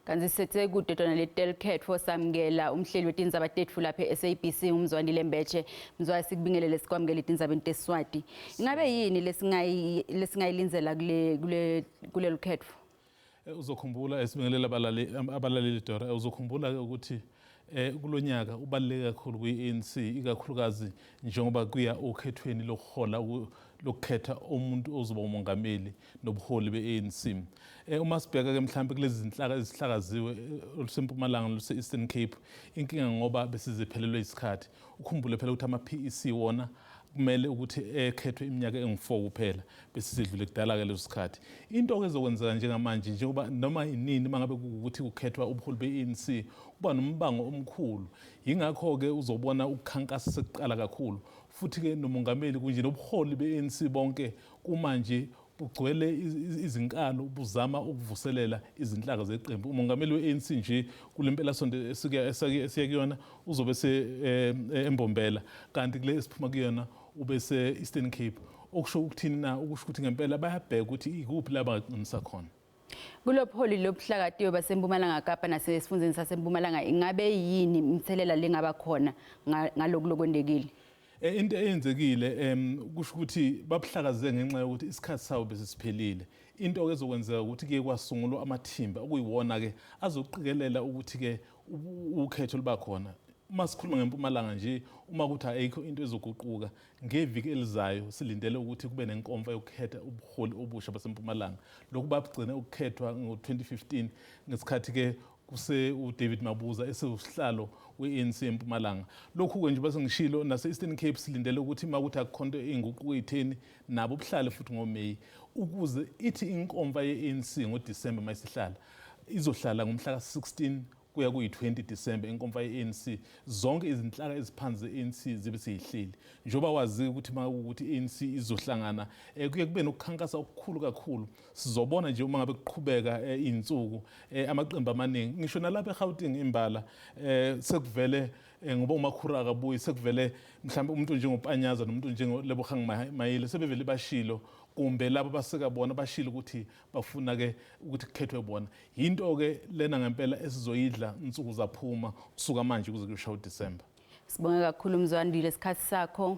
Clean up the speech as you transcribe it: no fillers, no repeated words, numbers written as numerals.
Kanti sithe kude tona letelkhetfo samukela umhleli wetindzaba tetfu lapha e-SABC uMzwandile Mbeje. Mzwayi, sikubingelele, sikwamukele etindzabeni teSiswati. Ingabe yini lesingayilindzela kule kulelu khetfo? Uzokhumbula, esibingelela abalaleli Dora, uzokhumbula ukuthi kulonyaka ubaluleke kakhulu kwi-ANC, ikakhulukazi njengoba kuya okhethweni lokuhola, lokukhetha umuntu ozoba umongameli nobuholi be-ANC. Uma sibheka ke mhlambe kulezi zinhlaka ezihlakaziwe, olusempumalanga noluse-Eastern Cape, inkinga ngoba besiziphelelwe isikhathi. Ukhumbule phela ukuthi ama-PEC wona kumele ukuthi ekhethwe iminyaka engu-4 kuphela, bese sidlule kudala-ke leso sikhathi. Into-ke ezokwenzeka njengamanje, njengoba noma inini uma ngabe kuwukuthi kukhethwa ubuholi be-ANC kuba nombango omkhulu, yingakho-ke uzobona ukukhankasa sekuqala kakhulu. Futhi-ke nomongameli kunje nobuholi be-ANC bonke kumanje bugcwele izinkalo, buzama ukuvuselela izinhlaka zeqembu. Umongameli we-ANC nje kule mpelasonto esiya kuyona uzobe se eMbombela, kanti kule esiphuma kuyona ube se-Eastern Cape. Okusho ukuthini na? Ukusho ukuthi ngempela bayabheka ukuthi ikuphi la bangaqinisa khona. Kulobuholi lobuhlakatiwe baseMpumalanga Kapa nasesifundeni saseMpumalanga, ingabe yini imithelela lengaba khona ngaloku lokwentekile? Into eyenzekile kusho ukuthi babuhlakaze ngenxa yokuthi isikhathi sabo bese siphelile. Into ke ezokwenzeka ukuthi kuye kwasungulwa amathimba okuyiwona ke azoqikelela ukuthi ke ukhetho luba khona. Uma sikhuluma ngempumalanga nje, uma kuthi ayikho into ezoguquka ngeviki elizayo, silindele ukuthi kube nenkomfa yokukhetha ubuholi obusha basempumalanga. Lokhu babugcine ukukhethwa ngo-2015 ngesikhathi ke kuse uDavid Mabuza esewusihlalo we-ANC eMpumalanga. Lokhu-ke nje base ngishilo, nase-Eastern Cape silindele ukuthi uma kuthi akukho nto inguquko eyitheni, nabo buhlale futhi ngoMeyi, ukuze ithi inkomfa ye-ANC ngoDisemba mayisihlala, izohlala ngomhla ka-16 kuya kuyi-20 Disemba inkomfa ye-ANC, zonke izinhlaka eziphansi ze-ANC zibe seyihleli. Njengoba wazi ukuthi uma kuwukuthi i-ANC izohlangana, kuye kube nokukhankasa okukhulu kakhulu. Sizobona nje uma ngabe kuqhubeka iy'nsuku, amaqembu amaningi ngisho nalapha eGauteng imbala, sekuvele, ngoba uMakhura akabuyi, sekuvele mhlawumbe umuntu njengoPanyaza nomuntu njengoLebogang Maile sebevele bashilo, kumbe labo baseka bona bashilo ukuthi bafuna-ke ukuthi kukhethwe bona. Yinto-ke lena ngempela esizoyidla insuku zaphuma kusuka manje kuze kuyoshaya uDisemba. Sibonge kakhulu Mzwandile isikhathi sakho.